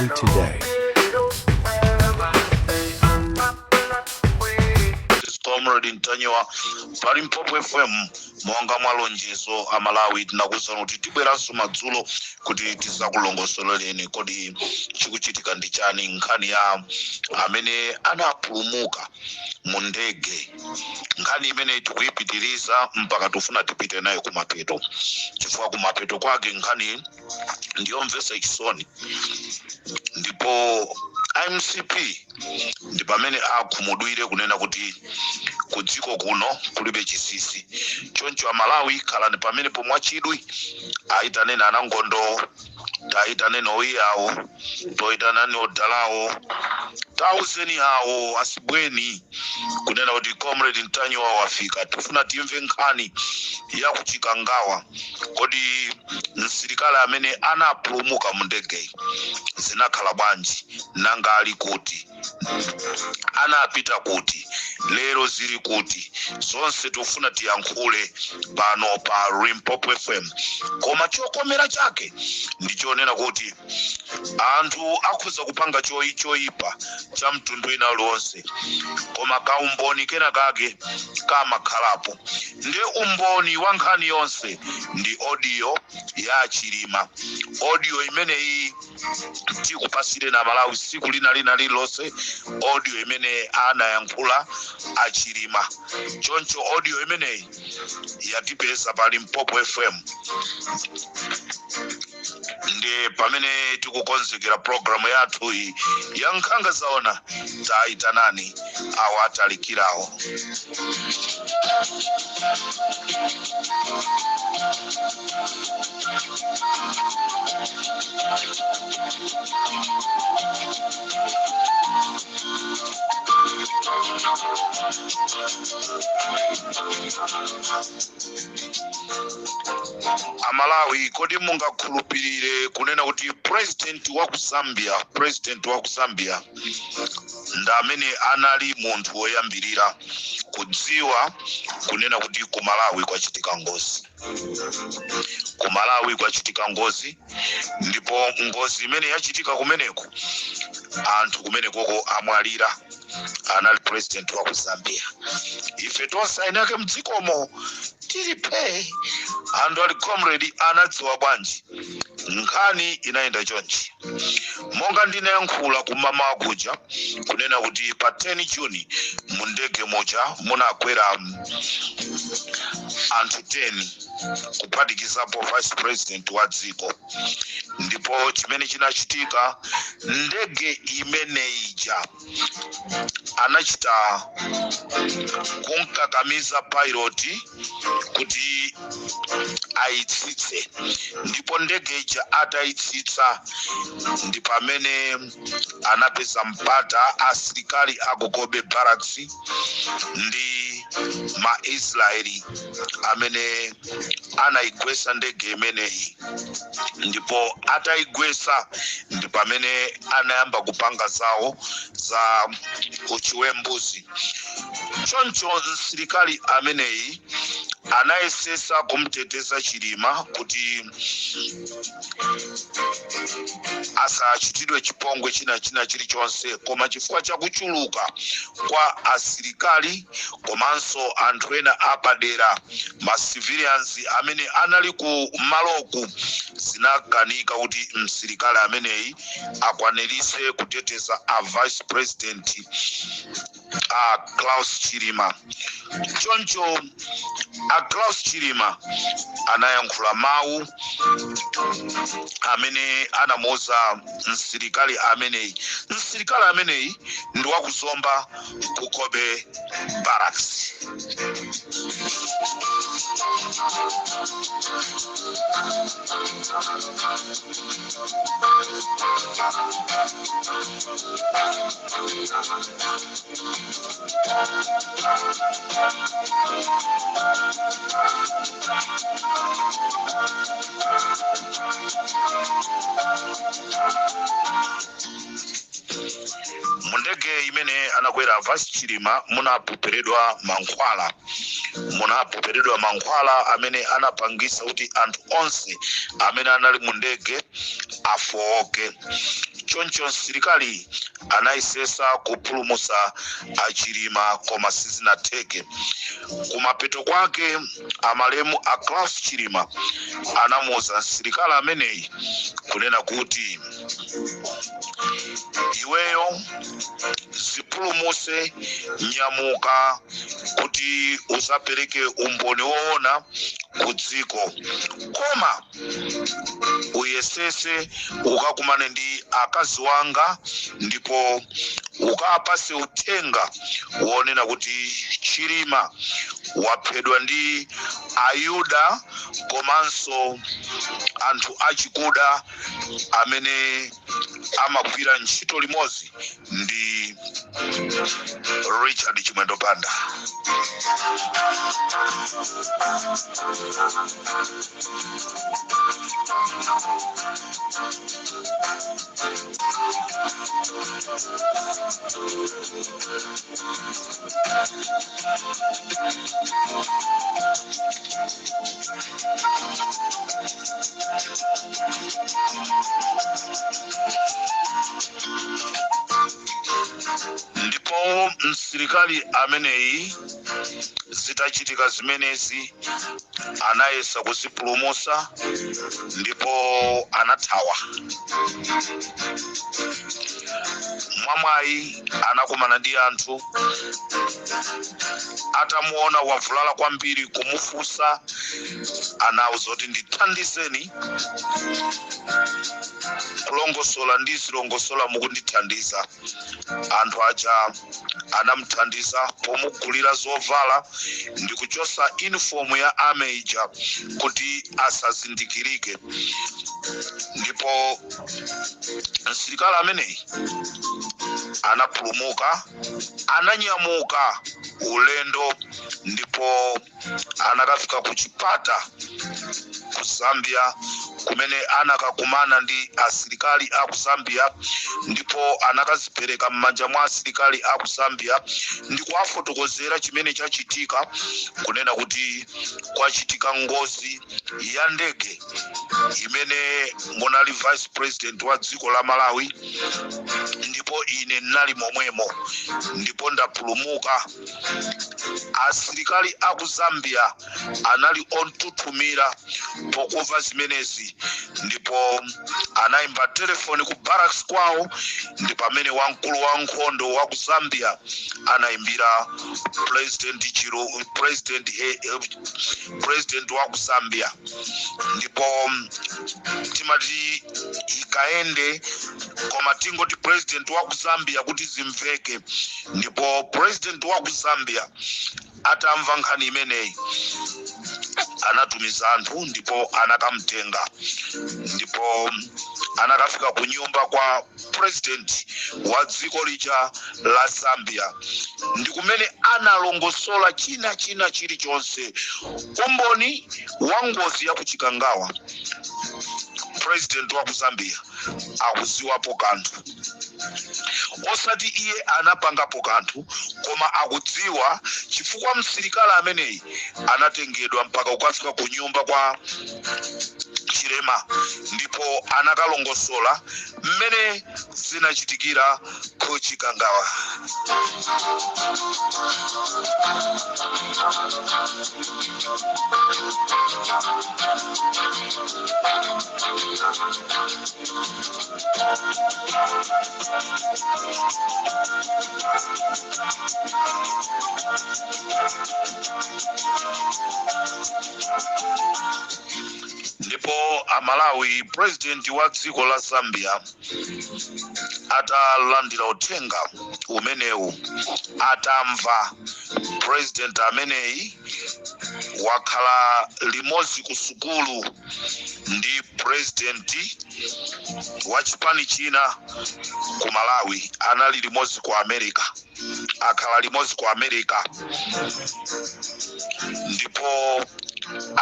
Malawi Today. Comrade Ntanyiwa pa Limpopo FM. Monga mwa lonjezo, Amalawi, tinakuwuzani kuti tibweranso madzulo kuti tizakulongosoleleni kodi chikuchitika ndi chani, nkhani ya amene anapulumuka mu ndege. Nkhani imene tikuyipitiriza mpaka tifuna tipite nayo kumapeto, chifukwa kumapeto kwake nkhani ndiyomvetsa chisoni, ndipo MCP ndi pamene akhumudwire kunena kuti ku dziko kuno kulibe chinsinsi. Choncho Amalawi, khalani pamenepo mwachidwi. Ayitaneni anangondo, tayitaneni oyiyawo, toyitanani odalawo, tauzeni awo asibweni kunena kuti Comrade Ntanyiwa wafika. Tifuna timve nkhani ya kuchikangawa. Kodi msilikali amene anapulumuka mu ndegeyi zinakhala bwanji? Nanga ali kuti? Anapita kuti? Lero zili kuti? Zonse tikufuna tiyankhule pano pa Limpopo FM. Koma chokomera chake ndichonena kuti anthu akhoza kupanga choyipa cha mtundu wina uliwonse, koma kaumboni kena kake kamakhalapo. Ndi umboni wa nkhani yonse ndi audio ya Chilima. Audio imeneyi tikupasire na Malawi siku lina lina lililonse, audio imene anayankhula Achilima. Choncho audio imeneyi yatipeza pa Limpopo FM. Ndi pamene tikukonzekera programu yathu iyi ya Nkhanga Zaona, tayitanani awo atalikirawo. Amalawi, kodi mungakhulupirire kunena kuti president wa ku Zambia ndi amene anali munthu woyambirira kudziwa kunena kuti ku Malawi kwachitika ngozi? Ku Malawi kwachitika ngozi, ndipo ngozi imene yachitika kumeneko, anthu kumenekoko amwalira. Anali president wa ku Zambia. Ife tonse eni ake mdzikomo tili phe. Anthu ali, "Comrade, anadziwa bwanji?" Nkhani inayenda chonchi: monga ndinayankhula kumamawa kuja kunena kuti pa 10 Juni mu ndege muja munakwera anthu 10, kuphatikizapo vice president wa dziko. Ndipo chimene chinachitika, ndege imeneija anachita kunkakamiza pilot kuti ayitsitse, ndipo ndege ija atayitsitsa ndi pamene anapeza mpata asilikali aku Cobbe Barracks ndi Maisraeli amene anayigwesa ndege imeneyi. Ndipo atayigwesa ndi pamene anayamba kupanga zawo za uchiwembuzi. Choncho msilikali ameneyi anayesesa kumteteza Chilima kuti asachitidwe chipongwe china china chilichonse, koma chifukwa cha kuchuluka kwa asilikali komanso anthu ena apadera, ma civilians amene anali ku maloku, zinakanika kuti msilikali ameneyi akwanirise kuteteza a vice president, a Klaus Chilima. Choncho a Klaus Chilima anayankhula mawu amene anamuuza msilikali ameneyi. Msilikali ameneyi ndi wakuzomba ku Cobbe Barracks. Mu ndege imene anakwera vice Chilima munapoperedwa mankhwala amene anapangisa kuti anthu onse amene anali mu ndege afowoke. Choncho msilikali anayesesa kupulumusa aChilima, koma sizinatheke. Kumapeto kwake amalemu a Klaus Chilima anamuuza msilikali ameneyi kunena kuti, "Iweyo zipulumuse, nyamuka kuti usapereke umboni woona ku dziko, koma uyesese ukakumane ndi akazi wanga ndipo ukapase uthenga wonena kuti Chilima waphedwa ndi Ayuda komanso anthu achikuda amene amagwira ntchito limodzi ndi Richard Chimwendo Banda." Ndipo msilikali ameneyi, zitachitika zimenezi, anayesa kuzipulumusa ndipo anathawa. Mwamwayi anakumana ndi anthu. Atamuona wavulala kwambiri, kumufunsa, anawuza kuti, "Ndithandizeni kulongosola, ndi zilongosola mukundithandiza." Anthu aja anamuthandiza pomugulira zovala ndi kuchosa uniform ya army ija kuti asazindikirike. Ndipo msilikali ameneyi anapulumuka, ananyamuka ulendo ndipo anakafika ku Chipata ku Zambia, kumene anakakumana ndi asilikali a ku Zambia, ndipo anakazipereka m'manja mwa asilikali a ku Zambia ndi kuwafotokozera chimene chachitika, kunena kuti kwachitika ngozi ya ndege imene munali vice president wa dziko la Malawi, ndipo ine ndinali momwemo ndipo ndapulumuka. Asilikali aku Zambia anali ontuthumira pokumva zimenezi, ndipo anayimba telefoni ku barracks kwawo, ndi pamene wamkulu wa nkhondo wa ku Zambia anayimbira president Chiru, president wa ku Zambia. Ndipo timati ikaende, koma tingoti president wa ku Zambia kuti zimveke. Ndipo president wa ku Zambia atamva nkhani imeneyi, anatumiza anthu ndipo anakamtenga, ndipo anakafika ku nyumba kwa president wa dziko lija la Zambia, ndi kumene analongosola china china chilichonse, umboni wa ngozi ya kuChikangawa. President wa ku Zambia akuziwapo kanthu, osati iye anapangapo kanthu, koma akudziwa chifukwa msilikali ameneyi anatengedwa mpaka kukafika ku nyumba kwa Chilima ndipo anakalongosola mmene zinachitikira ku Chikangawa. Ndipo Amalawi, president wa dziko la Zambia atalandira uthenga umenewu, atamva president ameneyi wakhala limodzi ku sukulu ndi president wa chipani china ku Malawi, anali limodzi ku America, akhala limodzi ku America, ndipo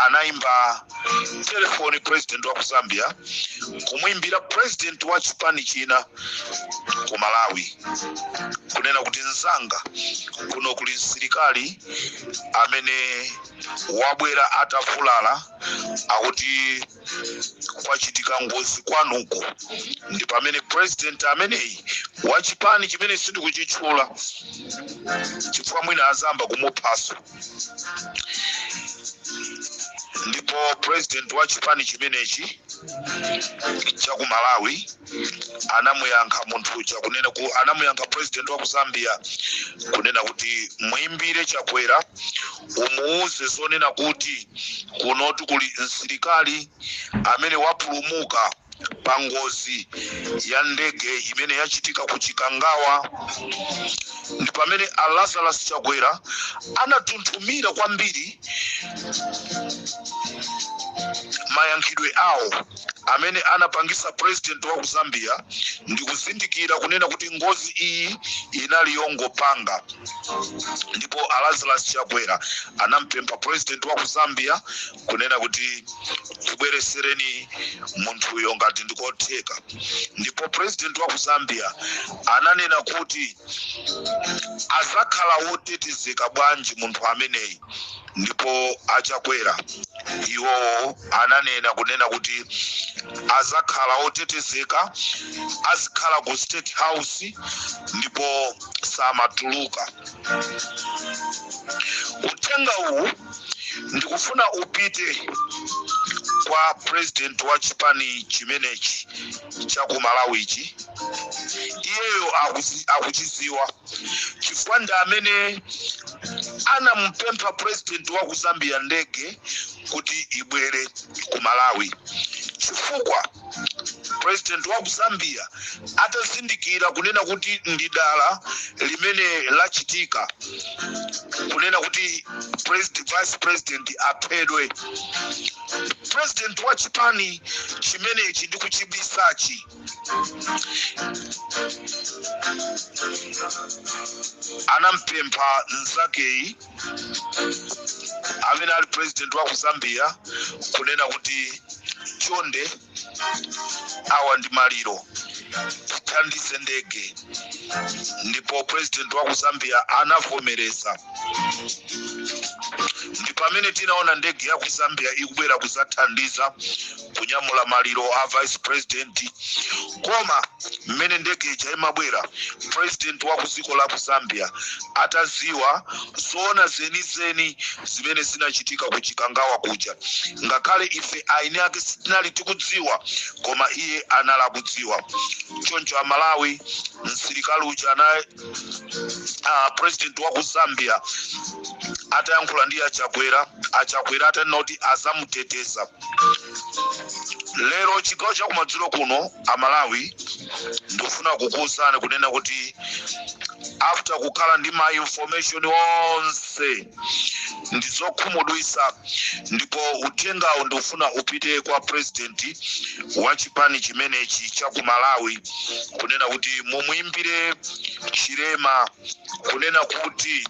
Anayimba telefoni president wa ku Zambia, kumuimbira president wa chipani china ku Malawi, kunena kuti, "Mzanga, kuno kuli msilikali amene wabwera atavulala, akuti kwachitika ngozi kwanuko." Ndi pamene president ameneyi wa chipani chimene sindikuchitchula chifukwa mwina azamba kumuphaso, ndipo president wa chipani chimenechi cha ku Malawi anamuyankha munthu uja kunena ku anamuyankha president wa ku Zambia kunena kuti, "Muimbire Chakwera, umuuze zonena kuti kunotu kuli msilikali amene wapulumuka pa ngozi ya ndege imene yachitika ku Chikangawa." Ndi pamene a Lazarus Chakwera anatunthumira kwambiri mayankhidwe awo amene anapangisa president wa ku Zambia ndi kuzindikira kunena kuti ngozi iyi inali yongopanga. Ndipo a Lazarus Chakwera anampempha president wa ku Zambia kunena kuti, "Tibweresereni munthuyo ngati ndikotheka." Ndipo president wa ku Zambia ananena kuti, "Azakhala wotetezeka bwanji munthu ameneyi?" Ndipo aChakwera iwowo ananena kunena kuti azakhala otetezeka, azikhala ku State House ndipo samatuluka. Uthenga uwu ndikufuna upite kwa president wa chipani chimenechi cha ku Malawichi. Iyeyo akuchiziwa chifukwa ndi amene anamupempha president wa ku Zambia ndege kuti ibwere ku Malawi, chifukwa president wa ku Zambia atazindikira kunena kuti ndi dala limene lachitika kunena kuti vice president aphedwe, president wa chipani chimenechi ndi kuchibisachi anampempha nzakeyi amene ali president wa ku Zambia kunena kuti, "Chonde, awa ndi maliro, tithandize ndege." Ndipo president wa ku Zambia anavomereza. Ndi pamene tinaona ndege ya ku Zambia ikubwera kuzathandiza kunyamula maliro a vice president. Koma mmene ndege ija imabwera, president wa ku dziko la ku Zambia ataziwa zoona zenizeni zimene zinachitika ku Chikangawa kuja, ngakhale ife aini ake sitinali tikudziwa, koma iye anali akudziwa. Choncho Amalawi, msilikali uja ana president wa ku Zambia atayankhula ndi aChakwera, aChakwera atanena kuti azamuteteza. Lero chigawo chakumadzulo kuno, Amalawi, ndikufuna kukuwuzani kunena kuti after kukhala ndi ma information onse, ndizokhumudwisa. Ndipo uthengawo ndikufuna upite kwa president wa chipani chimenechi cha ku Malawi kunena kuti mumuimbire Chilema kunena kuti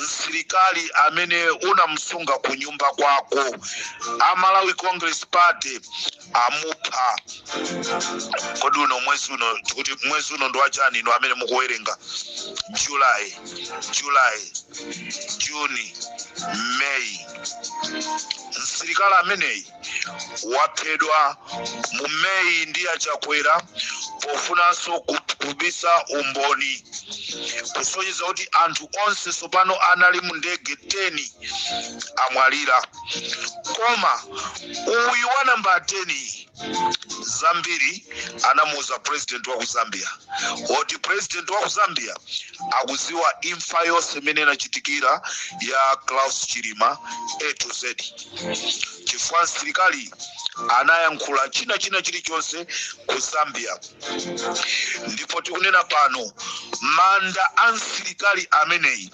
msilikali amene unamsunga ku nyumba kwako, a Malawi Congress Party amupha. Kodi uno mwezi uno tikuti mwezi uno ndi wachani, ino amene mukuwerenga? July, June, May. Msilikali ameneyi waphedwa mu May ndi aChakwera pofunanso kubisa umboni, kusonyeza kuti anthu onse tsopano anali mu ndege 10 amwalira, koma uyu wa namba 10 zambiri anamuuza president wa ku Zambia, woti president wa ku Zambia akuziwa imfa yonse imene inachitikira ya Klaus Chilima A to Z, chifukwa msilikali anayankhula china chilichonse ku Zambia. Ndipo tikunena pano, manda a msilikali ameneyi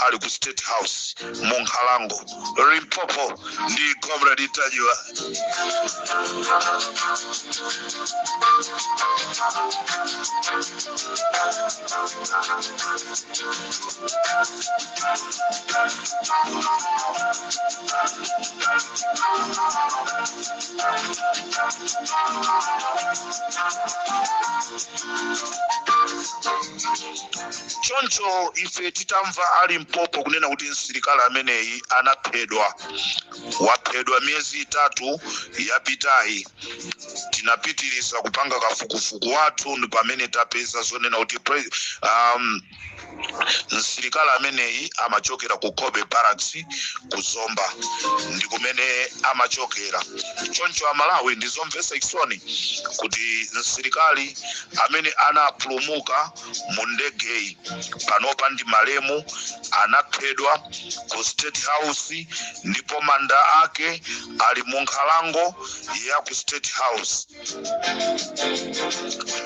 ali ku State House mu nkhalango. Limpopo ndi Comrade Ntanyiwa. Choncho ife titamva a Limpopo kunena kuti msilikali ameneyi anaphedwa, waphedwa miyezi 3 yapitayi, tinapitiriza kupanga kafukufuku wathu, ndi pamene tapeza zonena kuti msilikali ameneyi amachokera ku Cobbe Barracks ku Zomba, ndi kumene amachokera. Choncho Amalawi, ndizomvetsa chisoni kuti msilikali amene anapulumuka mu ndegeyi panopa ndi malemu, anaphedwa ku State House, ndipo manda ake ali mu nkhalango ya ku State House.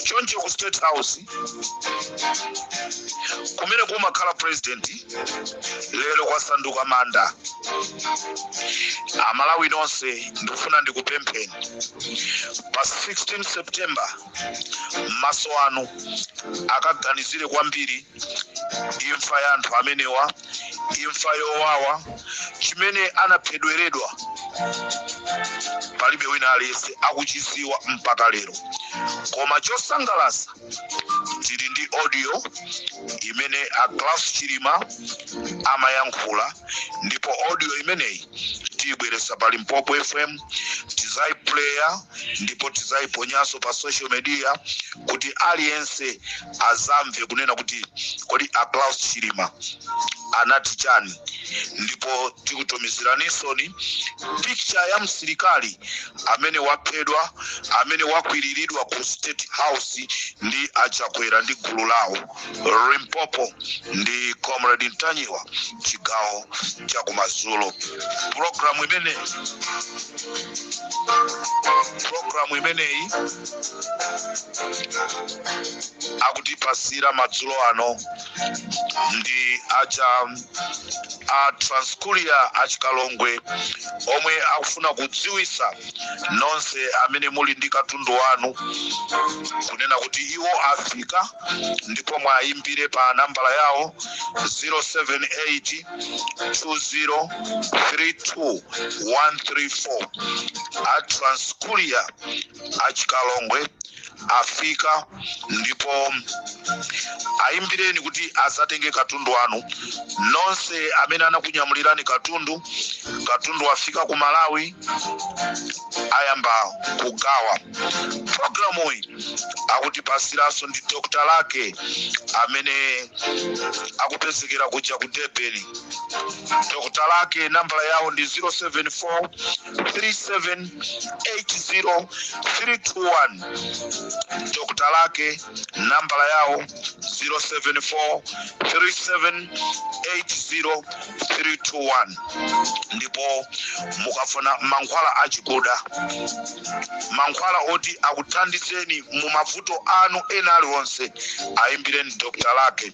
Choncho ku State House kumene kumakhala president lero kwasanduka manda. Amalawi nonse, ndikufuna ndikupempheni, pa 16 September maso anu akaganizire kwambiri imfa ya anthu amenewa, imfa yowawa. Chimene anaphedweredwa palibe wina aliyense akuchiziwa mpaka lero, koma chosangalatsa tili ndi audio imene a Klaus Chilima amayankhula, ndipo audio imeneyi tiyibweresa pa Limpopo FM, tizayiplaya ndipo tizayiponyanso pa social media kuti aliyense azamve kunena kuti kodi a Klaus Chilima anati chani. Ndipo tikutumiziranisoni picture ya msilikali amene waphedwa, amene wakwiriridwa ku State House ndi Achakwera ndi gulu lawo. Limpopo ndi Comrade Ntanyiwa, chigawo chakumadzulo. Programu imeneyi akutipasira madzulo ano ndi acha a Transcourier achikalongwe, omwe akufuna kudziwisa nonse amene muli ndi katundu wanu kunena kuti iwo afika, ndipo mwayimbire pa nambala yawo 078 20 32 134. A Transcourier achikalongwe afika, ndipo ayimbireni kuti azatenge katundu wanu. Nonse amene anakunyamulirani katundu, katundu afika ku Malawi, ayamba kugawa. Programu iyi akutipasiranso ndi Dr Lake amene akupezekera kuja ku Durban. Dr Lake, nambala yawo ndi 074 37 80 321. Dr Lake, nambala yawo 074 37 80 321. Ndipo mukafuna mankhwala achikuda, mankhwala oti akuthandizeni mu mavuto anu ena aliwonse, ayimbireni Dr Lake.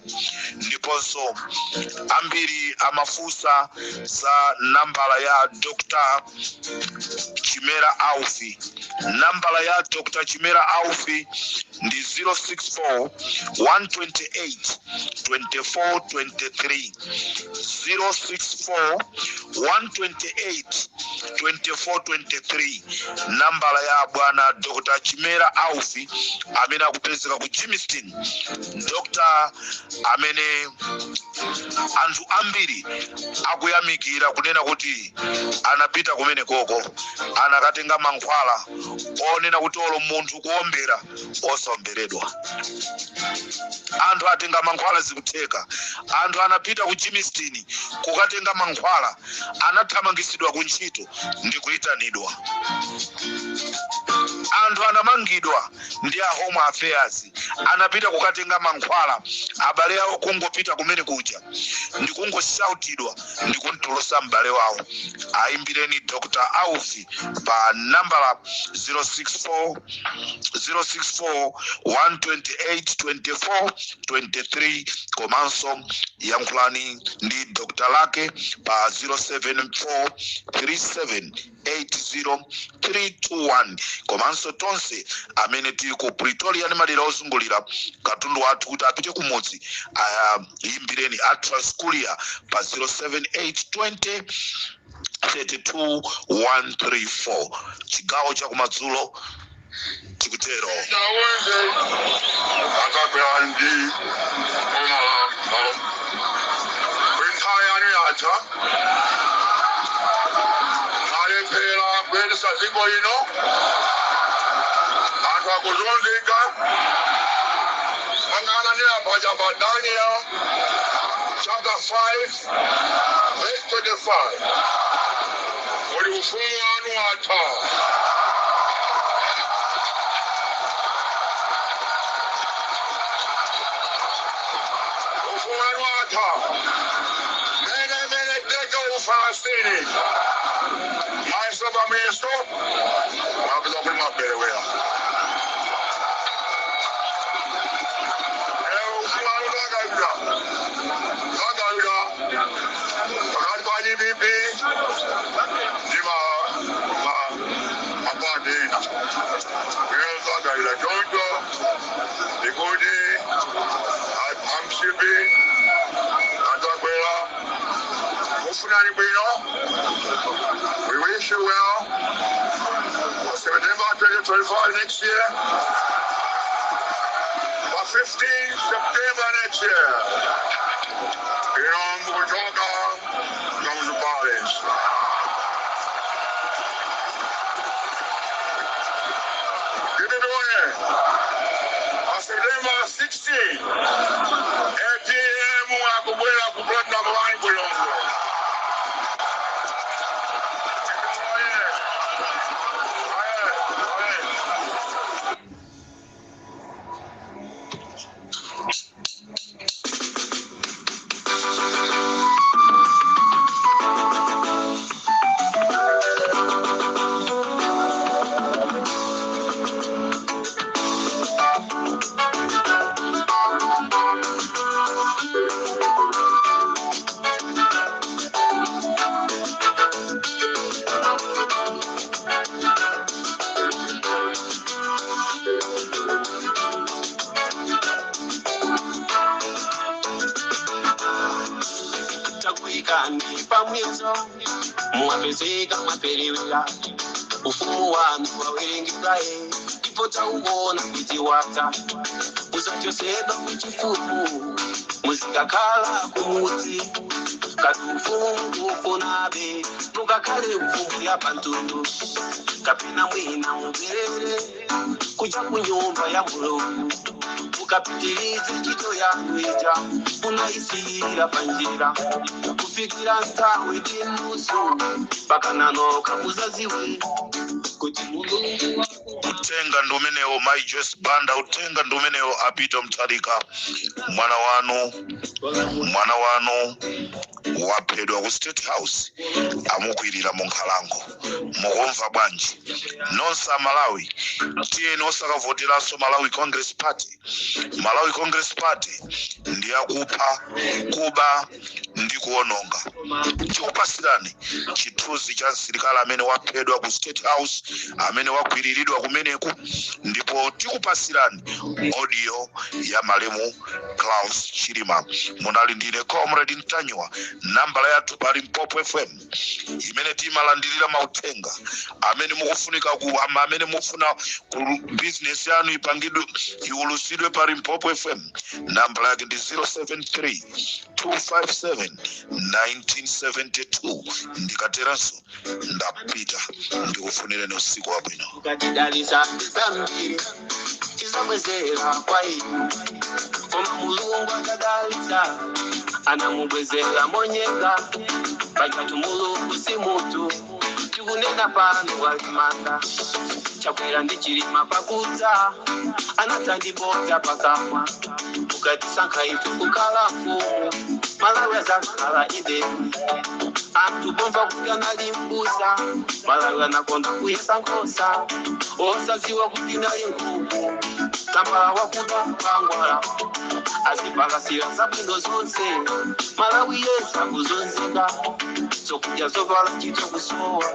Ndiponso ambiri amafunsa za nambala ya Dr Chimera Aufi. Nambala ya Dr Chimera Aufi ndi 064 128 24 23, 064 128 24 23, nambala ya bwana Dr Chimera Aufi amene akupezeka ku Germiston, Dr amene anthu ambiri akuyamikira kunena kuti anapita kumene koko anakatenga mankhwala onena kuti olo munthu kuombera osaomberedwa. Anthu atenga mankhwala, zikutheka. Anthu anapita ku Germiston kukatenga mankhwala, anathamangisidwa ku ntchito ndi kuyitanidwa. Anthu anamangidwa ndi a Home Affairs, anapita kukatenga mankhwala, abale awo kungopita kumene kuja ndikungoshautidwa ndikuntulusa m'bale wawo. Ayimbireni Dr Aufi pa nambala 064 064 128 24 23, komanso yankhulani ndi Dr Lake pa 074 37 80321. Komanso tonse amene tili ku Pretoria ndi madera ozungulira, katundu wathu kuti apite kumudzi, ayimbireni a Transcourier pa 078 20 32134. Chigawo chakumadzulo tikutero. Naweze akakwera ndi omala kwinthawi yanu yatha. Mwalephera kuyendesa dziko lino, anthu akuzunzika. Mang'ananira paja pa Daniel chapter 5 verse 25 uli ufumu wanu watha. Ufumu wanu watha. Mene mene tekel ufarasini, mayeso pamayeso, mwapeza kuti mwaperewera. Ufumu wanu tagawira, tagawira pakati pa DPP ndi mapati ena. Ino tagawira choncho ndikuti MCP, atakwera, kufunani bwino. We wish you well for September 2025 next year. For 15 September next year, ino mukuchoka Kamuzu Palace. DPP oye! Pa September 16, ATM akubwera ku Platinum Line ku Lilongwe. Oye! Oye! Oye! Takuikani pamwezo, mwapezeka mwaperewera. Ufumu wanu wawerengekaye, ndipo tauona kuti watha. Musachosedwa kuchifumu, muzikakhala kumudzi. Kati ufumu mukufunabe, mukakhale mfumu ya pantundu, kapena mwina mubwerere kuja ku nyumba ya Mulungu, mukapitirize ntchito yanu ija munayisiyira panjira kufikira nthawi tinusu pakananoka muzaziwe kuti Mulungu Uthenga ndi umenewo, Mai Joyce Banda. Uthenga ndi umenewo, a Peter Mutharika. Mwana wanu, mwana wanu waphedwa ku State House, amukwirira mu nkhalango. Mukumva bwanji? Nonse Amalawi, tiyeni osakavoteranso Malawi Congress Party. Malawi Congress Party ndi yakupha, kuba ndi kuwononga. Chikupasirani chithunzi cha msilikali amene waphedwa ku State House, amene wakwiriridwa kumeneku, ndipo tikupasirani audio ya malemu Klaus Chilima. Munali ndine Comrade Mtanyiwa. Nambala yathu pa Limpopo FM imene timalandirira mauthenga amene mukufunika ku amene mufuna ku business yanu ipangidwe, iulusidwe pa Limpopo FM, nambala yake ndi 073 257 1972. Ndikateranso ndapita, ndikufunireni usiku wabwino. Mukatidalisa zambiri, tizabwezera kwa inu. Koma Mulungu akadalisa, anamubwezera monyeka. Pajatu Mulungu si mutu. Tikunena pano walimanda Chakwera ndi Chilima pakudza anatandibodza pakamwa. Mukatisankha ife kukhala mfumu, Malawi azakhala ideni. Anthu bomva kuti anali mbusa, Malawi anakonda kuyesa nkhosa, osadziwa kuti nali nkhuku. Tambala wakuda pangwala azipakasira zabwino zonse. Malawi yesa kuzunzika, zokudya, zovala, ntchito kusowa.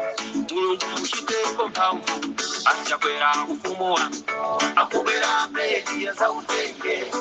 Mulungu muchitepo mphamvu. Achakwera ufumu wanu akubera mbedi ya zautenge.